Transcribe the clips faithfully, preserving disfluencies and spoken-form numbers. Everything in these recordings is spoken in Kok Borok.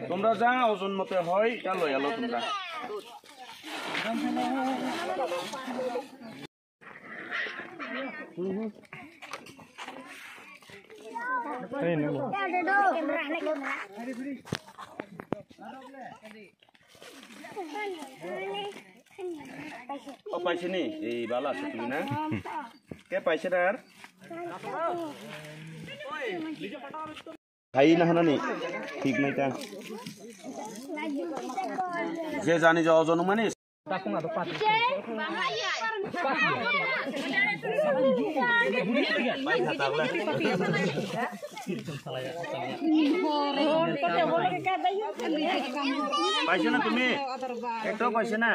Tombra ja ojon mote hoi, ta loyal o tombra. O paisini, ei bala sutuna. Ke paisar? Hai na hanani thik nai ta. Je jani jo ojon mani. Paisa na tumi? Ekto paisa na?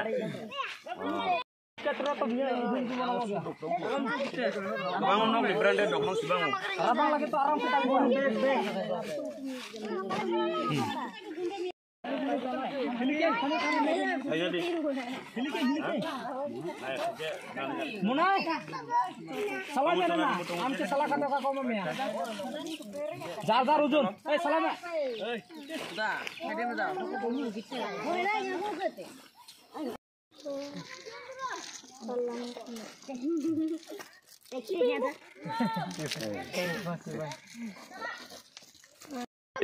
Bang no branded dok no sibang. Ayo di. Mona, salam ya na, amche salam kata ka koma mea. Jar jar ujun, eh salam ya.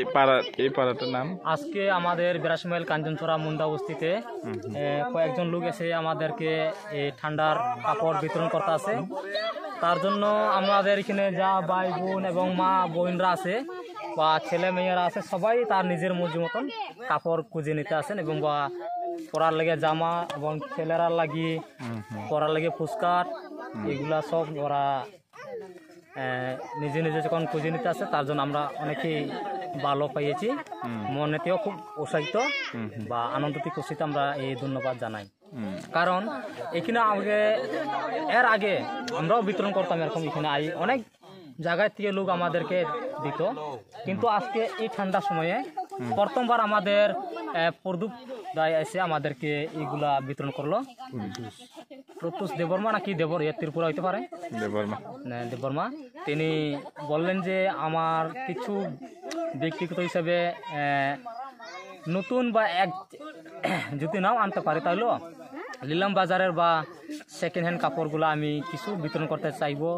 এই পাড়া, এই পাড়াটার নাম? আজকে আমাদের বিরাশি মাইল কাঞ্চনছড়া মুন্ডা বস্তিতে, হুম, হুম। এ, কয়েকজন লোক এসে আমাদেরকে এই ঠান্ডার কাপড় বিতরণ করতে আছে। তার জন্য আমাদের এখানে যা ভাই বোন এবং মা বোনরা আছে বা ছেলে মেয়েরা আছে, সবাই তার নিজের মর্জি মতন কাপড় খুঁজে নিতে আসেন এবং বা পরার লাগে জামা এবং ছেলেরার লাগি হুম, হুম। পরার লাগে ফুসকাট, হুম। এগুলা সব ওরা, আহ, নিজে নিজে যখন খুঁজে নিতে আসে, তার জন্য আমরা অনেকেই ভালো পেয়েছি। হুম। মনেতেও খুব উৎসাহিত হুম, হুম। বা আনন্দিত খুশিতে আমরা এই ধন্যবাদ জানাই। হুম। কারণ এখানে আগে, এর আগে আমরাও বিতরণ করতাম এরকম, এখানে আই অনেক জায়গা থেকে লোক আমাদেরকে দিত, কিন্তু আজকে এই ঠান্ডার সময়ে হুম। প্রথমবার আমাদের, আহ, প্রদ্যুৎ দাই এসে আমাদেরকে এইগুলা বিতরণ করলো। হুম। প্রত্যুষ দেববর্মা নাকি দেবর, এ ত্রিপুরা হইতে পারে? দেববর্মা। না, দেববর্মা। তিনি বললেন যে আমার কিছু ব্যক্তিগত হিসেবে, আহ, নতুন বা এক যদি নাও আনতে পারি, তাহলেও নিলাম বাজারের বা সেকেন্ড হ্যান্ড কাপড়গুলো আমি কিছু বিতরণ করতে চাইবো।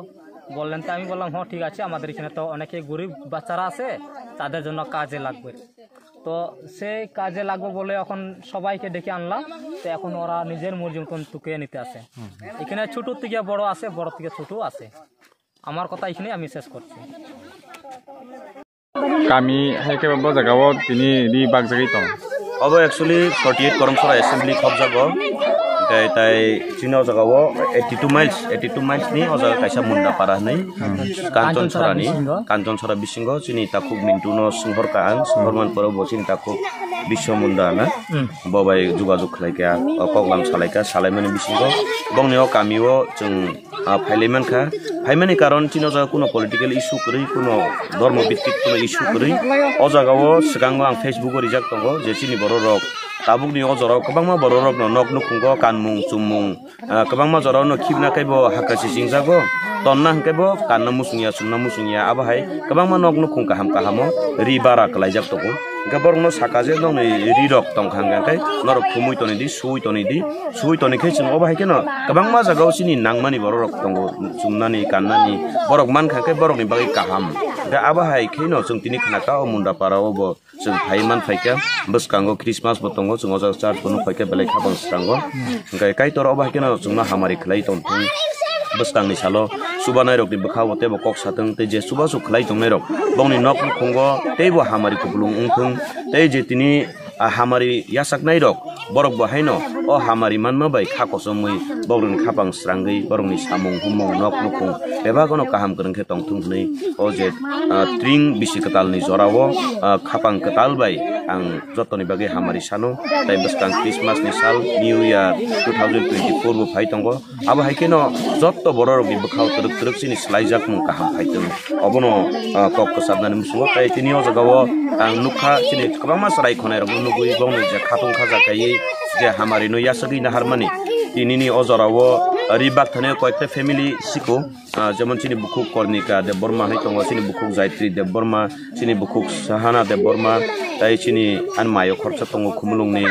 বললেন, তো আমি বললাম, "হ্যাঁ, ঠিক আছে, আমাদের এখানে তো অনেকে গরিব বাচ্চারা আছে, তাদের জন্য কাজে লাগবে।" তো সেই কাজে লাগবে বলে এখন সবাইকে ডেকে আনলাম। তো এখন ওরা নিজের মর্জি মতন টুকে নিতে আসে। এখানে ছোট থেকে বড় আছে, বড় থেকে ছোট আছে। আমার কথা এখানে আমি শেষ করছি। Kami hai khe bo jaga o tini ri bak jagwi tong. Obo actually forty eight Koromsora assembly khobjago. Hwnkhe tai chini o jaga o eighty two miles, eighty two miles ni o jaga kaisa Munda para hinwi. Kanchonsora ni, Kanchonsora bisingo chini takhuk Mintu no swnghorkha ang, swnghorman poro bo chini takhuk Biswa Munda na. Bo bai jugajug khlaikha, o koklam salaikha, salaimani bisingo bongni o kami o chwng ah, phailai mankha. Phaimani karon chini o jaga kuno political issue kwrwi, kuno dhormo bhittik kuno issue kwrwi. O jaga o swkango ang Facebook o rijak tongo je chini borok rok tabukni o jora o kwbangma borok rokno nok nukhungo kanmung chumung, ah, kwbangma jora o no khibna khe bo hakha sisingjago, tonna hwnkhe bo kanna muchungya chumna muchungya, abo hai kwbangma nok nukhung kaham kaham o ri bara kwlaijak tongo. Hwnkhe borokno saka je nokni ri rok tongkha hwnkhe norok thumui tonwi di, suui tonwi di, suui tonwi khe chwng obo hai kheno kwbangma jaga o chini nangmani borok rok tongo, chumnani, kannani, borok mankha khe borokni bagwi kaham. Hwnkhe abo hai kheno chwng tini khnakha o Munda para o bo chwng phai man phaikha, bwskango Christmas bo tongo, chwng o jaga church bo nukphaikha belai khabang srango. Hwnkhe Kaitor obo hai kheno chwngno hamari khlai tongthung. Bwskangni salo chubanai rokni bwkha o teibo kok satwng, tei je chubachu khlai tongnai rok bongni nok nukhungo teibo hamari kupulung wngthung, tei je tini a hamari yachaknai rok, borok bo haino o hamari manma bai kha kochomwi borokni khapang srangwi borokni samung humung nok nukhung bebagono kaham kwrwng khe tongthung hwnwi o je, ah, tring bisi kwtalni jorao, ah, khapang kwtal bai ang jotoni bagwi hamari sano. Tai bwskang Christmas ni sal, New Year two thousand twenty-four bo phai tongo. Abo hai kheno jotto bororokni bwkhao twrwk twrwk chini swlaijakmung kaham phai tongo. Obono, ah, kok kwchabnani muchungo tei tini o jagao ang nukha chini kwbangma chwrai khonairokno nugwi bongni je khatung khaja kaiwi je hamari no yasagwi naharmani. Tinini o jora o ri bak thani koyekta family siko, ah, jemon chini bukhuk Kornika Debbarma hai tongo, chini bukhuk Jayatri Debbarma, chini bukhuk Sahana Debbarma, tai chini ani mayo khoroksa tongo Khumulungni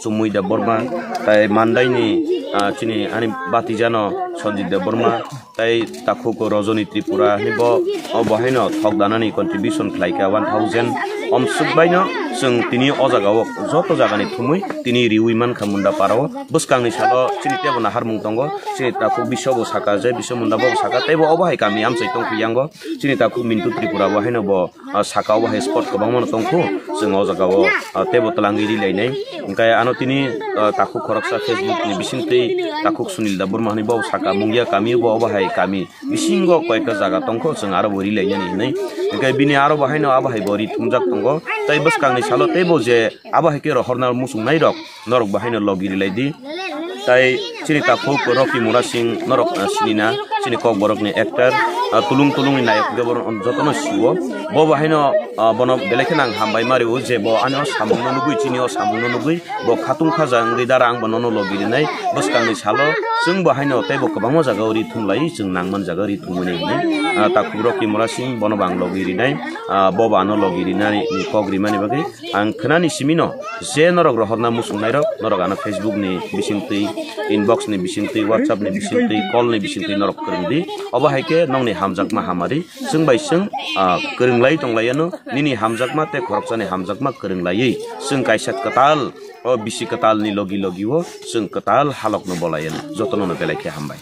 Chumui Debbarma, tai Mandaini, ah, chini ani batijano Sanjit Debbarma, tai takhuk Rajani Tripura hinwi bo, o bo haino thok danani contribution khlai kha one thousand. Omswk baino chwng tini o jaga o joto jagani thumwi tini riwi mankha Munda para o. Bwskangni salo chini tebo naharmung tongo, chini takhuk Biswa bo saka je, Biswa Munda bo saka, teibo obo hai kami amchai tongkha yango. Chini takhuk Mintu Tripura bo haino bo, ah, saka obo hai spot kwbangma no tongkhu, chwng o jaga o, ah, tebo twlangwi ri lainai. Hwnkhe ano tini, ah, takhuk khoroksa Facebook ni bisingtwi takhuk Sunil Debbarma hinwi bo saka mungya kami bo obo hai kami bisingo koyekta jaga tongkho, chwng aro bo ri lainani hinwi. Hwnkhe bini aro bo haino abo hai bo ri thumjak tongo. Tai bwskangni salo teibo je abo hai khe rohorna muchungnai rok norok bo haino logi ri lai di. Tai chini takhuk Rocky Murasing norok, ah, sini na, chini Kokborok ni actor, ah, Tulung Tulung ni nayok hwnkhe borok jotono sio. Bo bo haino, ah, bono belai kheno ang hambai ma rio je bo ani o samung no nugwi, chini o samung no nugwi bo khatung khaja wngwi dara ang bono no logi rinai. Bwskangni salo chwng bo haino teibo kwbangma jaga o ri thum lai, chwng nangman jaga o ri thumwi nai hinwi, ah, takhuk Rocky Murasing bono bo ang logi rinai, ah, bo bo ano logi rinani kok rimani bagwi. Ang khwnani simino je norok rohorna muchungnairok, norok ano Facebook ni bisingtwi, inbox ni bisingtwi, WhatsApp ni bisingtwi, call ni bisingtwi norok kwrwng di. Obo hai khe nokni hamjakma hamari chwng bai chwng, ah, kwrwng lai tong lai ano. Nini hamjakma tei khoroksani hamjakma kwrwng laiwi chwng kaisa kwtal, o bisi kwtal ni logi logi o chwng kwtal halok no bo lai ano. Jotono no belai khe hambai.